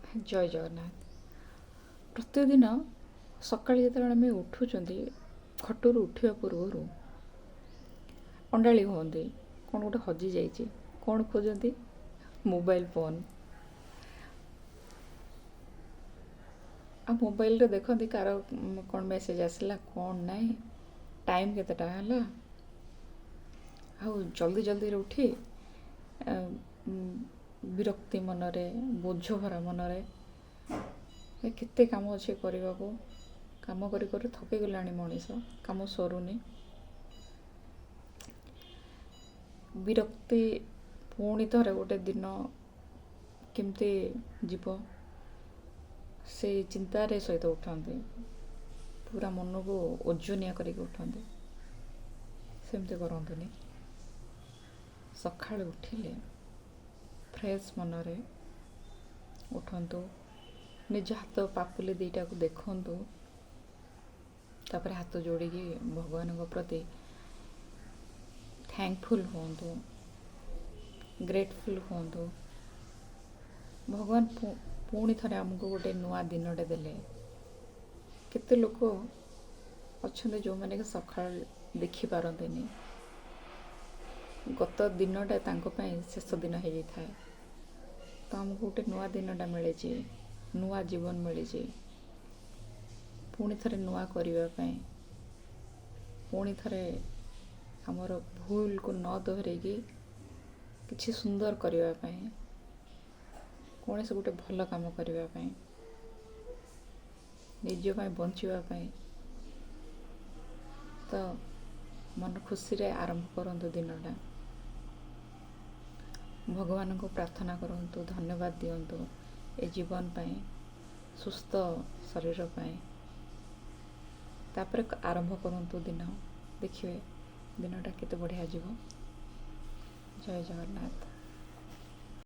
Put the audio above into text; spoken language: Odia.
ଜୟ ଜଗନ୍ନାଥ। ପ୍ରତିଦିନ ସକାଳେ ଯେତେବେଳେ ଆମେ ଉଠୁଛନ୍ତି, ଖଟରୁ ଉଠିବା ପୂର୍ବରୁ ଅଣ୍ଡାଳି ହୁଅନ୍ତି, କ'ଣ ଗୋଟେ ହଜିଯାଇଛି। କ'ଣ ଖୋଜନ୍ତି? Mobile phone. ଆଉ ମୋବାଇଲରେ ଦେଖନ୍ତି କାହାର କ'ଣ ମେସେଜ୍ ଆସିଲା କ'ଣ ନାହିଁ, ଟାଇମ୍ କେତେଟା ହେଲା। ଆଉ ଜଲ୍ଦି ଜଲ୍ଦିରେ ଉଠି ବିରକ୍ତି ମନରେ, ବୋଝ ଭରା ମନରେ, କେତେ କାମ ଅଛି କରିବାକୁ, କାମ କରି କରି ଥକିଗଲାଣି ମଣିଷ, କାମ ସରୁନି, ବିରକ୍ତି। ପୁଣି ଥରେ ଗୋଟେ ଦିନ କେମିତି ଯିବ ସେଇ ଚିନ୍ତାରେ ସହିତ ଉଠନ୍ତି, ପୁରା ମନକୁ ଓଜନିଆ କରିକି ଉଠନ୍ତି। ସେମିତି କରନ୍ତୁନି। ସକାଳୁ ଉଠିଲେ ଫ୍ରେଶ୍ ମନରେ ଉଠନ୍ତୁ, ନିଜ ହାତ ପାପୁଲି ଦୁଇଟାକୁ ଦେଖନ୍ତୁ, ତାପରେ ହାତ ଯୋଡ଼ିକି ଭଗବାନଙ୍କ ପ୍ରତି ଥ୍ୟାଙ୍କଫୁଲ୍ ହୁଅନ୍ତୁ, ଗ୍ରେଟଫୁଲ୍ ହୁଅନ୍ତୁ। ଭଗବାନ ପୁଣି ଥରେ ଆମକୁ ଗୋଟେ ନୂଆ ଦିନଟେ ଦେଲେ। କେତେ ଲୋକ ଅଛନ୍ତି ଯେଉଁମାନେ କି ସକାଳ ଦେଖିପାରନ୍ତିନି, ଗତ ଦିନଟା ତାଙ୍କ ପାଇଁ ଶେଷ ଦିନ ହେଇଯାଇଥାଏ। ତ ଆମକୁ ଗୋଟେ ନୂଆ ଦିନଟା ମିଳିଛି, ନୂଆ ଜୀବନ ମିଳିଛି, ପୁଣି ଥରେ ନୂଆ କରିବା ପାଇଁ, ପୁଣି ଥରେ ଆମର ଭୁଲକୁ ନ ଦୋହରେଇକି କିଛି ସୁନ୍ଦର କରିବା ପାଇଁ, କୌଣସି ଗୋଟେ ଭଲ କାମ କରିବା ପାଇଁ, ନିଜ ପାଇଁ ବଞ୍ଚିବା ପାଇଁ। ତ ମନ ଖୁସିରେ ଆରମ୍ଭ କରନ୍ତୁ ଦିନଟା। ଭଗବାନଙ୍କୁ ପ୍ରାର୍ଥନା କରନ୍ତୁ, ଧନ୍ୟବାଦ ଦିଅନ୍ତୁ ଏ ଜୀବନ ପାଇଁ, ସୁସ୍ଥ ଶରୀର ପାଇଁ। ତାପରେ ଆରମ୍ଭ କରନ୍ତୁ ଦିନ, ଦେଖିବେ ଦିନଟା କେତେ ବଢ଼ିଆ ଯିବ। ଜୟ ଜଗନ୍ନାଥ।